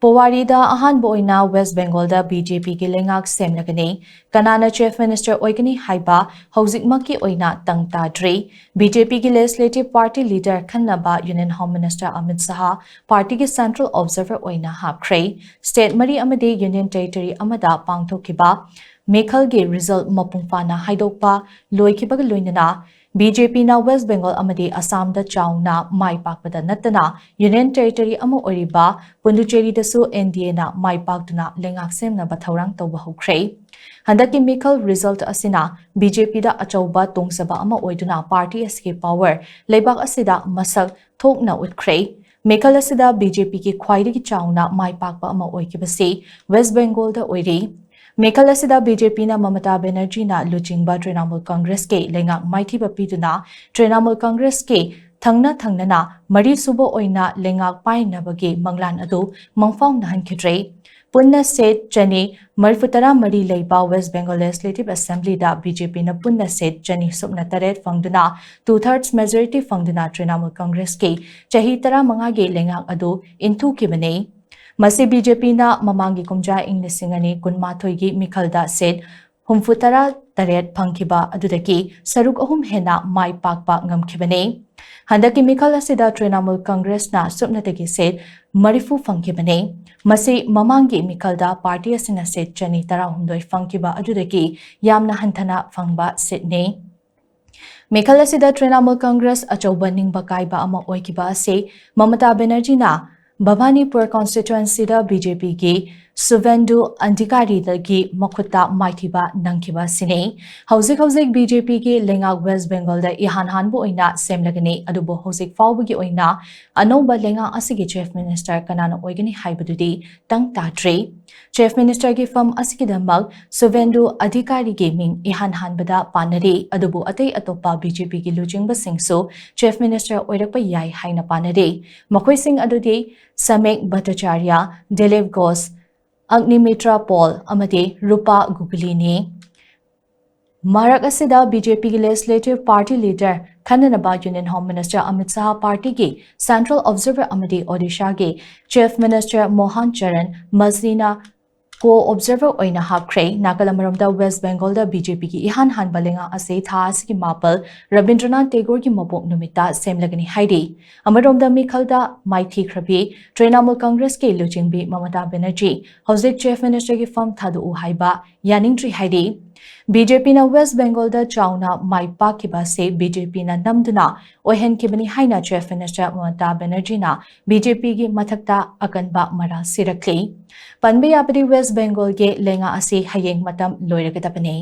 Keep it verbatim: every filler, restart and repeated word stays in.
ꯄꯣꯋꯥꯔꯤꯗ ꯑꯍꯥꯟꯕ ꯑꯣꯏꯅ West ꯕꯦꯡꯒꯣꯜꯗ B J ꯄꯤꯒꯤ ꯂꯩꯉꯥꯛ ꯁꯦꯝꯂꯒꯅꯤ꯫ ꯀꯅꯥꯅ ꯆꯤꯐ ꯃꯤꯅꯤꯁꯇꯔ ꯑꯣꯏꯒꯅꯤ ꯍꯥꯏꯕ ꯍꯧꯖꯤꯛꯃꯛꯀꯤ ꯑꯣꯏꯅ ꯇꯪ ꯇꯥꯗ꯭ꯔꯤ꯫ ꯕꯤ ꯖꯦ ꯄꯤꯒꯤ ꯂꯦꯖꯤꯁꯂꯦꯇꯤꯚ ꯄꯥꯔꯇꯤ ꯂꯤꯗꯔ ꯈꯟꯅꯕ ꯌꯨꯅꯤꯌꯟ ꯍꯣꯝ ꯃꯤꯅꯤꯁꯇꯔ ꯑꯃꯤꯠ ꯁꯍꯥ ꯄꯥꯔꯇꯤꯒꯤ ꯁꯦꯟꯇ꯭ꯔꯦꯜ ꯑꯣꯕꯖꯥꯔꯚꯔ ꯑꯣꯏꯅ ꯍꯥꯞꯈ꯭ꯔꯦ꯫ ꯁ꯭ꯇꯦꯠ ꯃꯔꯤ ꯑꯃꯗꯤ ꯌꯨꯅꯤꯌꯟ ꯇꯦꯔꯤꯇꯣꯔꯤ ꯑꯃꯗ ꯄꯥꯡꯊꯣꯛꯈꯤꯕ ꯃꯤꯈꯜꯒꯤ ꯔꯤꯖꯜ ꯃꯄꯨꯡ ꯐꯥꯅ ꯍꯥꯏꯗꯣꯛꯄ ꯂꯣꯏꯈꯤꯕꯒ ꯂꯣꯏꯅꯅ ꯕꯤ ꯖꯦ ꯄꯤꯅ ꯋꯦꯁ꯭ꯠ ꯕꯦꯡꯒꯣꯜ ꯑꯃꯗꯤ ꯑꯁꯥꯝꯗ ꯆꯥꯎꯅ ꯃꯥꯏ ꯄꯥꯛꯄꯗ ꯅꯠꯇꯅ ꯌꯨꯅꯤꯌꯟ ꯇꯦꯔꯤꯇꯣꯔꯤ ꯑꯃ ꯑꯣꯏꯔꯤꯕ ꯄꯨꯗꯨꯆꯦꯔꯤꯗꯁꯨ ꯑꯦꯟ ꯗꯤ ꯑꯦꯅ ꯃꯥꯏ ꯄꯥꯛꯇꯨꯅ ꯂꯩꯉꯥꯛ ꯁꯦꯝꯅꯕ ꯊꯧꯔꯥꯡ ꯇꯧꯕ ꯍꯧꯈ꯭ꯔꯦ꯫ ꯍꯟꯗꯛꯀꯤ ꯃꯤꯈꯜ ꯔꯤꯖꯜ ꯑꯁꯤꯅ ꯕꯤ ꯖꯦ ꯄꯤꯗ ꯑꯆꯧꯕ ꯇꯣꯡꯖꯕ ꯑꯃ ꯑꯣꯏꯗꯨꯅ ꯄꯥꯔꯇꯤ ꯑꯁꯤꯒꯤ ꯄꯥꯋꯔ ꯂꯩꯕꯥꯛ ꯑꯁꯤꯗ ꯃꯁꯛ ꯊꯣꯛꯅ ꯎꯠꯈ꯭ꯔꯦ꯫ ꯃꯤꯈꯜ ꯑꯁꯤꯗ ꯕꯤ ꯖꯦ ꯄꯤꯒꯤ ꯈ꯭ꯋꯥꯏꯗꯒꯤ ꯆꯥꯎꯅ ꯃꯥꯏ ꯄꯥꯛꯄ ꯑꯃ ꯑꯣꯏꯈꯤꯕꯁꯤ ꯋꯦꯁ꯭ꯠ ꯕꯦꯡꯒꯣꯜꯗ ꯑꯣꯏꯔꯤ꯫ ꯃꯤꯈꯜ ꯑꯁꯤꯗ ꯕꯤ ꯖꯦ ꯄꯤꯅ ꯃꯃꯇꯥ ꯕꯦꯅꯔꯖꯤꯅ ꯂꯨꯆꯤꯡꯕ ꯇ꯭ꯔꯤꯅꯥꯃꯨꯜ ꯀꯪꯒ꯭ꯔꯦꯁꯀꯤ ꯂꯩꯉꯥꯛ ꯃꯥꯏꯊꯤꯕ ꯄꯤꯗꯨꯅ ꯇ꯭ꯔꯤꯅꯥꯃꯨꯜ ꯀꯪꯒ꯭ꯔꯦꯁꯀꯤ ꯊꯪꯅ ꯊꯪꯅꯅ ꯃꯔꯤꯁꯨꯕ ꯑꯣꯏꯅ ꯂꯩꯉꯥꯛ ꯄꯥꯏꯅꯕꯒꯤ ꯃꯪꯂꯥꯟ ꯑꯗꯨ ꯃꯪꯐꯥꯎꯅꯍꯟꯈꯤꯗ꯭ꯔꯦ꯫ ꯄꯨꯟꯅ ꯁꯤꯠ ꯆꯅꯤ ꯃꯔꯤꯐꯨ ꯇꯔꯥ ꯃꯔꯤ ꯂꯩꯕ ꯋꯦꯁ꯭ꯠ ꯕꯦꯡꯒꯣꯜ ꯂꯦꯖꯤꯁꯂꯦꯇꯤꯚ ꯑꯦꯁꯦꯝꯕ꯭ꯂꯤꯗ ꯕꯤ ꯖꯦ ꯄꯤꯅ ꯄꯨꯟꯅ ꯁꯤꯠ ꯆꯅꯤ ꯁꯨꯞꯅ ꯇꯔꯦꯠ ꯐꯪꯗꯨꯅ two thirds majority ꯐꯪꯗꯨꯅ ꯇ꯭ꯔꯤꯅꯥꯃꯨꯜ ꯀꯪꯒ꯭ꯔꯦꯁꯀꯤ ꯆꯍꯤ ꯇꯔꯥꯃꯉꯥꯒꯤ ꯂꯩꯉꯥꯛ ꯑꯗꯨ ꯏꯟꯊꯨꯈꯤꯕꯅꯤ꯫ ꯃꯁꯤ ꯕꯤ ꯖꯦ ꯄꯤꯅ ꯃꯃꯥꯡꯒꯤ ꯀꯨꯝꯖꯥ ꯏꯪ ꯂꯤꯁꯤꯡ ꯑꯅꯤ ꯀꯨꯟꯃꯥꯊꯣꯏꯒꯤ ꯃꯤꯈꯜꯗ ꯁꯤꯠ ꯍꯨꯝꯐꯨ ꯇꯔꯥ ꯇꯔꯦꯠ ꯐꯪꯈꯤꯕ ꯑꯗꯨꯗꯒꯤ ꯁꯔꯨꯛ ꯑꯍꯨꯝ ꯍꯦꯟꯅ ꯃꯥꯏ ꯄꯥꯛꯄ ꯉꯝꯈꯤꯕꯅꯤ꯫ ꯍꯟꯗꯛꯀꯤ ꯃꯤꯈꯜ ꯑꯁꯤꯗ ꯇ꯭ꯔꯤꯅꯥꯃꯨꯜ ꯀꯪꯒ꯭ꯔꯦꯁꯅ ꯁꯨꯞꯅꯇꯒꯤ ꯁꯤꯠ ꯃꯔꯤꯐꯨ ꯐꯪꯈꯤꯕꯅꯤ꯫ ꯃꯁꯤ ꯃꯃꯥꯡꯒꯤ ꯃꯤꯈꯜꯗ ꯄꯥꯔꯇꯤ ꯑꯁꯤꯅ ꯁꯤꯠ ꯆꯅꯤ ꯇꯔꯥꯍꯨꯝꯗꯣꯏ ꯐꯪꯈꯤꯕ ꯑꯗꯨꯗꯒꯤ ꯌꯥꯝꯅ ꯍꯟꯊꯅ ꯐꯪꯕ ꯁꯤꯠꯅꯤ꯫ ꯃꯤꯈꯜ ꯑꯁꯤꯗ ꯇ꯭ꯔꯤꯅꯥꯃꯨꯜ ꯀꯪꯒ꯭ꯔꯦꯁ ꯑꯆꯧꯕ ꯅꯤꯡꯕ ꯀꯥꯏꯕ ꯑꯃ ꯑꯣꯏꯈꯤꯕ ꯑꯁꯤ ꯃꯃꯇꯥ ꯕꯦꯅꯔꯖꯤꯅ ꯚꯕꯥꯅꯤꯄꯨꯔ ꯀꯣꯟꯁꯇꯤꯇ꯭ꯋꯦꯟꯁꯤꯗ ꯕꯤ ꯖꯦ ꯄꯤꯒꯤ ꯁꯨꯚꯦꯟꯗꯨ ꯑꯙꯤꯀꯥꯔꯤꯗꯒꯤ ꯃꯈꯨꯠꯇ ꯃꯥꯏꯊꯤꯕ ꯅꯪꯈꯤꯕ ꯑꯁꯤꯅꯤ꯫ ꯍꯧꯖꯤꯛ ꯍꯧꯖꯤꯛ ꯕꯤ ꯖꯦ ꯄꯤꯒꯤ ꯂꯩꯉꯥꯛ ꯋꯦꯁ꯭ꯠ ꯕꯦꯡꯒꯣꯜꯗ ꯏꯍꯥꯟ ꯍꯥꯟꯕ ꯑꯣꯏꯅ ꯁꯦꯝꯂꯒꯅꯤ, ꯑꯗꯨꯕꯨ ꯍꯧꯖꯤꯛ ꯐꯥꯎꯕꯒꯤ ꯑꯣꯏꯅ ꯑꯅꯧꯕ ꯂꯩꯉꯥꯛ ꯑꯁꯤꯒꯤ ꯆꯤꯐ ꯃꯤꯅꯤꯁꯇꯔ ꯀꯅꯥꯅ ꯑꯣꯏꯒꯅꯤ ꯍꯥꯏꯕꯗꯨꯗꯤ ꯇꯪ ꯇꯥꯗ꯭ꯔꯤ꯫ ꯆꯤꯐ ꯃꯤꯅꯤꯁꯇꯔꯒꯤ ꯐꯝ ꯑꯁꯤꯒꯤꯗꯃꯛ ꯁꯨꯚꯦꯟꯗꯨ ꯑꯙꯤꯀꯥꯔꯤꯒꯤ ꯃꯤꯡ ꯏꯍꯥꯟ ꯍꯥꯟꯕꯗ ꯄꯥꯅꯔꯤ, ꯑꯗꯨꯕꯨ ꯑꯇꯩ ꯑꯇꯣꯞꯄ ꯕꯤ ꯖꯦ ꯄꯤꯒꯤ ꯂꯨꯆꯤꯡꯕꯁꯤꯡꯁꯨ ꯆꯤꯐ ꯃꯤꯅꯤꯁꯇꯔ ꯑꯣꯏꯔꯛꯄ ꯌꯥꯏ ꯍꯥꯏꯅ ꯄꯥꯅꯔꯤ꯫ ꯃꯈꯣꯏꯁꯤꯡ ꯑꯗꯨꯗꯤ ꯁꯃꯤꯛ ꯚꯠꯇꯥꯆꯥꯔꯌ, ꯗꯤꯂꯤꯞ ꯘꯣꯁ, ꯑꯒꯅꯤꯃꯤꯇ꯭ꯔ ꯄꯣꯜ ꯑꯃꯗꯤ ꯔꯨꯄꯥ ꯒꯨꯒꯨꯂꯤꯅꯤ꯫ ꯃꯔꯛ ꯑꯁꯤꯗ BJPꯒꯤ Legislative Party Leader ꯈꯟꯅꯅꯕ Union Home Minister Amit Shah, partyꯒꯤ Central Observer ꯑꯃꯗꯤ Odishaꯒꯤ Chief Minister Mohan Charan ꯃꯁꯤꯅ co-observer ꯑꯣꯏꯅ ꯍꯥꯞꯈ꯭ꯔꯦ꯫ ꯅꯥꯀꯜ ꯑꯃꯔꯣꯝꯗ West Bengalꯗ BJPꯒꯤ ꯏꯍꯥꯟ ꯍꯥꯟꯕ ꯂꯩꯉꯥꯛ ꯑꯁꯤ ꯊꯥ ꯑꯁꯤꯒꯤ ꯃꯥꯄꯜ ꯔꯕꯤꯟꯗ꯭ꯔꯅꯥꯊ ꯇꯦꯒꯣꯔꯒꯤ ꯃꯄꯣꯛ ꯅꯨꯃꯤꯠꯇ ꯁꯦꯝꯂꯒꯅꯤ ꯍꯥꯏꯔꯤ꯫ ꯑꯃꯔꯣꯝꯗ ꯃꯤꯈꯜꯗ ꯃꯥꯏꯊꯤꯈ꯭ꯔꯕꯤ Trinamool Congressꯀꯤ ꯂꯨꯆꯤꯡꯕꯤ ꯃꯃꯇꯥ ꯕꯦꯅꯔꯖꯤ ꯍꯧꯖꯤꯛ Chief Ministerꯒꯤ ꯐꯝ ꯊꯥꯗꯣꯛꯎ ꯍꯥꯏꯕ ꯌꯥꯅꯤꯡꯗ꯭ꯔꯤ ꯍꯥꯏꯔꯤ꯫ BJPꯅ West Bengalꯗ ꯆꯥꯎꯅ ꯃꯥꯏ ꯄꯥꯛꯈꯤꯕ ꯑꯁꯤ BJPꯅ ꯅꯝꯗꯨꯅ ꯑꯣꯏꯍꯟꯈꯤꯕꯅꯤ ꯍꯥꯏꯅ Chief Minister ꯃꯃꯇꯥ ꯕꯦꯅꯔꯖꯤꯅ BJPꯒꯤ ꯃꯊꯛꯇ ꯑꯀꯟꯕ ꯃꯔꯥꯜ ꯁꯤꯔꯛꯂꯤ꯫ ꯄꯟꯕ ꯌꯥꯕꯗꯤ West Bengalꯒꯤ ꯂꯩꯉꯥꯛ ꯑꯁꯤ ꯍꯌꯦꯡ ꯃꯇꯝ ꯂꯣꯏꯔꯒꯗꯕꯅꯤ꯫